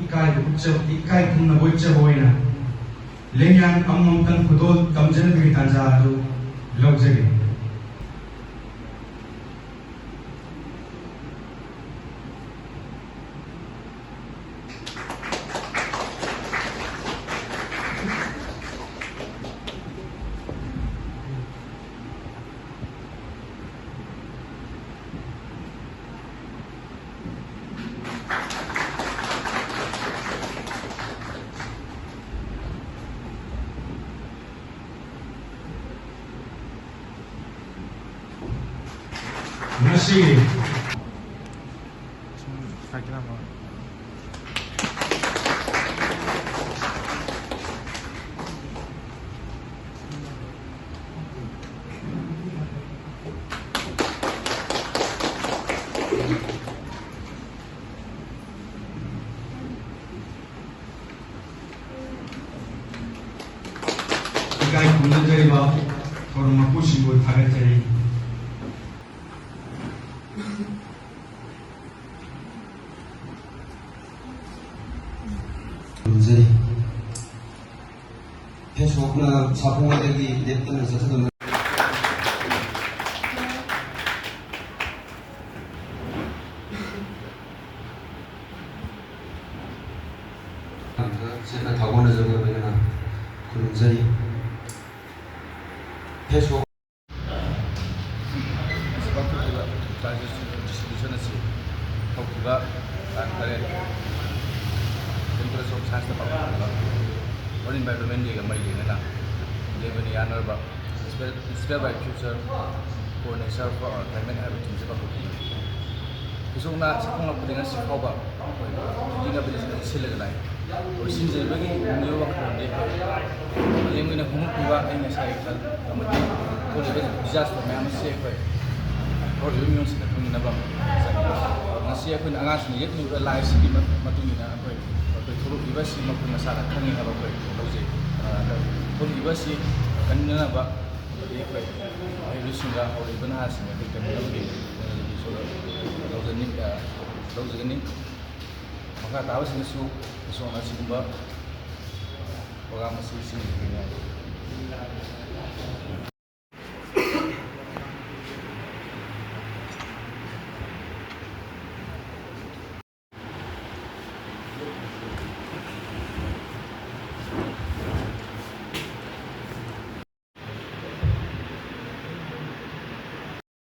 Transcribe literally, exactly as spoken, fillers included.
ꯏꯀꯥꯏꯕ ꯎꯠꯆꯕ, ꯏꯀꯥꯏ ꯈꯨꯝꯅꯕ ꯎꯠꯆꯕ ꯑꯣꯏꯅ ꯂꯦꯡꯌꯥꯟ ꯑꯃꯃꯝꯇꯪ ꯈꯨꯗꯣꯜ ꯇꯝꯖꯅꯕꯒꯤ ꯇꯥꯟꯖꯥ ꯑꯗꯨ ꯂꯧꯖꯔꯤ꯫ ꯉꯁꯤ ꯏꯀꯥꯏ ꯈꯨꯝꯅꯖꯔꯤꯕ ꯊꯧꯔꯝ ꯃꯄꯨꯁꯤꯡꯕꯨ ꯊꯥꯒꯠꯆꯔꯤ꯫ ꯈꯨꯔꯨꯝꯖꯔꯤ꯫ ꯐꯦꯁꯕꯨꯛꯅ ꯁꯥꯐꯨ ꯋꯥꯗꯒꯤ ꯂꯦꯞꯇꯅ ꯆꯠꯊꯗꯨꯅ ꯆꯦꯠꯅ ꯊꯥꯒꯣꯟꯅꯖꯕꯒ ꯂꯣꯏꯅꯅ ꯈꯨꯔꯨꯝꯖꯔꯤ꯫ ꯐꯦꯁꯕꯨꯛ ꯑꯁꯤ ꯄꯥꯡꯊꯣꯛꯈꯤꯕ ꯇ꯭ꯔꯥꯟꯁꯤꯁꯟ ꯗꯤꯁꯇ꯭ꯔꯤꯕ꯭ꯌꯨꯁꯟ ꯑꯁꯤ ꯍꯧꯈꯤꯕ ꯇꯥꯡ ꯇꯔꯦꯠ, ꯇꯦꯝꯄꯔꯦꯆꯔ ꯑꯣꯐ ꯁꯥꯏꯟꯁꯇ ꯄꯥꯡꯊꯣꯛꯈꯤꯕ ꯋꯥꯔꯜ ꯏꯟꯚꯥꯏꯔꯣꯟꯃꯦꯟ ꯗꯦꯒ ꯃꯔꯤ ꯂꯩꯅꯅ ꯏꯟꯗꯤꯌꯥꯒꯤ ꯑꯣꯏꯅ ꯌꯥꯅꯔꯕ Inspire by Future for Nature for Our Climate ꯍꯥꯏꯕ ꯊꯤꯝꯁꯦ ꯄꯥꯡꯊꯣꯛꯈꯤꯕꯅꯤ꯫ ꯏꯁꯣꯛꯅ ꯁꯛꯈꯪꯂꯛꯄꯗꯒꯤ ꯉꯁꯤ ꯐꯥꯎꯕ ꯑꯩꯈꯣꯏ ꯇꯤꯅ ꯚꯤꯂꯦꯖ ꯑꯁꯤ ꯁꯤꯜꯂꯒ ꯂꯥꯛꯏ꯫ ꯑꯩꯈꯣꯏ ꯁꯤꯟꯖꯔꯤꯕꯒꯤ ꯄꯨꯛꯅꯤꯡ ꯋꯥꯈꯜꯂꯣꯟꯗꯤ ꯑꯩꯈꯣꯏ ꯃꯥꯂꯦꯝꯒꯤ ꯑꯣꯏꯅ ꯍꯣꯡꯂꯛꯂꯤꯕ ꯑꯩ ꯉꯁꯥꯏ ꯈꯜ-, ꯑꯃꯗꯤ ꯊꯣꯛꯂꯤꯕ disaster ꯃꯌꯥꯝ ꯑꯁꯤ ꯑꯩꯈꯣꯏ ꯍꯧꯔꯛꯂꯤꯕ ꯃꯤꯑꯣꯏꯁꯤꯡꯗ ꯈꯪꯅꯅꯕ ꯑꯃ ꯆꯪꯉꯤ꯫ ꯉꯁꯤ ꯑꯩꯈꯣꯏꯅ ꯑꯉꯥꯡꯁꯤꯡꯅ ꯌꯦꯛꯂꯤꯕ ꯂꯥꯏꯁꯤꯒꯤ ꯃ-, ꯃꯇꯨꯡ ꯏꯟꯅ ꯑꯩꯈꯣꯏ, ꯑꯩꯈꯣꯏ ꯊꯣꯛꯂꯛꯂꯤꯕ ꯑꯁꯤ ꯃꯈꯣꯏ ꯃꯁꯥꯅ ꯈꯪꯉꯤ ꯍꯥꯏꯕ ꯑꯩꯈꯣꯏ ꯂꯧꯖꯩ꯫ ꯑ, ꯊꯣꯛꯂꯛꯂꯤꯕ ꯑꯁꯤ ꯀꯟꯅꯅꯕ ꯑꯃꯗꯤ ꯑꯩꯈꯣꯏ ꯃꯍꯩꯔꯣꯏꯁꯤꯡꯒ ꯍꯧꯔꯛꯂꯤꯕ ꯅꯍꯥꯁꯤꯡꯒ ꯑꯩꯈꯣꯏ ꯀꯟꯅꯅꯕꯒꯤ ꯂꯧꯖꯅꯤꯡ-, ꯑ, ꯂꯧꯖꯒꯅꯤ꯫ ꯃꯈꯥ ꯇꯥꯕꯁꯤꯡꯗꯁꯨ ꯏꯁꯣꯔꯅ ꯑꯁꯤꯒꯨꯝꯕ ꯄ꯭ꯔꯣꯒ꯭ꯔꯥꯝ ꯑꯁꯤ ꯁꯤꯟꯕꯤꯅꯤꯡꯉꯥꯏ꯫